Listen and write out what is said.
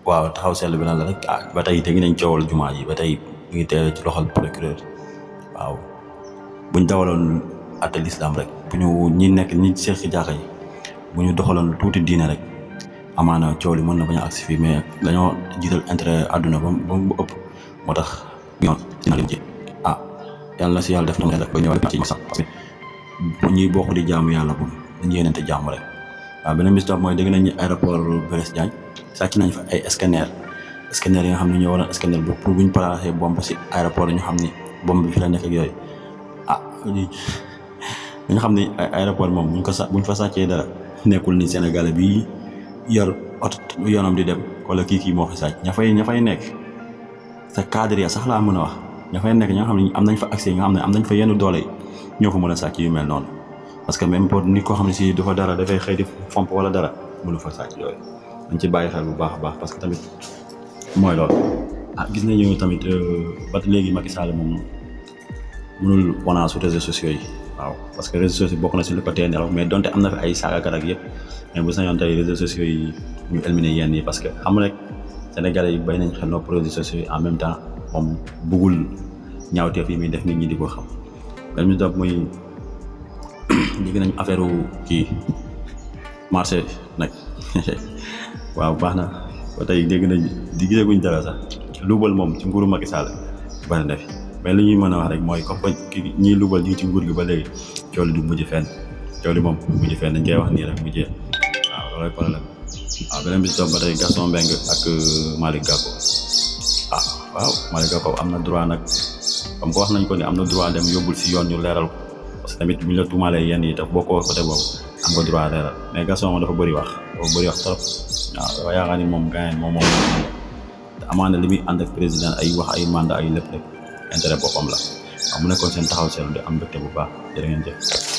waaw taxaw seetlu bi lan la rek ba tey dégg nañ coowal jumaa ji ba tey mu ngi teel ci loxol procureur waaw buñ dawaloon àtte l'islam rek bu ñu ñi seq jàkka yi bu ñu doxaloon tuuti diine rek amaana coow li mën na bañ a agsi fii mais dañoo jiital intérêt àdduna ba mu ëpp moo tax ñoom dina leen ci yàlla na si yàlla def na rek ba ñëwaat ci sax parce que bu ñuy bokk di jaamu yàlla moom dañu yéenante jàmm rek waaw beneen bis mooy dégg nañ aéroport Blaise Diagne sàcc nañ fa ay scanner yi nga xam ne ñoo waroon scanner bi pour buñ placé bombe si aéroport ñu xam ni bombe bi fi la nekk ak yooyu dañu xam ni aéroport moom buñ fa sàccee dara nekkul ni Sénégalais bi yor oto yoonam di dem wala kii moo fi sàcc ña fay nekk sa cadre ya sax laa mën a wax ña fay nekk ña nga xam ne am nañ fa accès nga xam ne am nañ fa yenn doole ñoo fa mën a sàcc yu mel noonu parce que même pour nit koo xam ne si du fa dara dafay xëy di fomp wala dara mënu fa sàcc yooyu dañ ci bàyyi xel bu baax a baax parce que tamit mooy loolu gis nañu tamit ba léegi Macky Sall moom mënul wanaa su réseaux sociaux yi waaw parce que réseaux sociaux bokk na si lu ko tee nelaw mais donte am na fi ay saagakat ak yëpp mais bu sañoon tey réseaux sociaux yi ñu éliminer yenn yi parce que xam rek Sénégalais yi bay nañ xel nopp réseaux sociaux yi en même temps moom bëggul ñaawteef yi muy def nit ñi di ko xam benn mi dop muy dégg nañ affaire kii marché nag waaw baax na ba tey dégg nañ di gisaguñ dara sax luubal moom ci nguuru Macky Sall bari na fi mais li ñuy mën a wax rek mooy comme que ñiy luubal ñi ci nguur gi ba léegi coow li du mujj fenn coow li moom mujj fenn dañ koy wax nii rek mujjee waaw loolooy problème waaw beneen bis ba tey Gaston Mbengue ak Malick Gakou waaw Malick Gakou am na droit nag comme ko wax nañ ko ni am na droit dem yóbbul si yoon ñu leeral ko parce que tamit bu ñu la tuumaalee yenn yi daf bokkoo côté boobu am nga droit leeral mais Gaston moom dafa bëri wax trop waaw dafa yaakaar ni moom gaañ moom te amaana li muy ànd ak président ay wax ay mandat ay lépp intérêt boppam la waaw mu nekkoon seen taxaw seetlu di am mbégte bu baax jërë ngeen jëf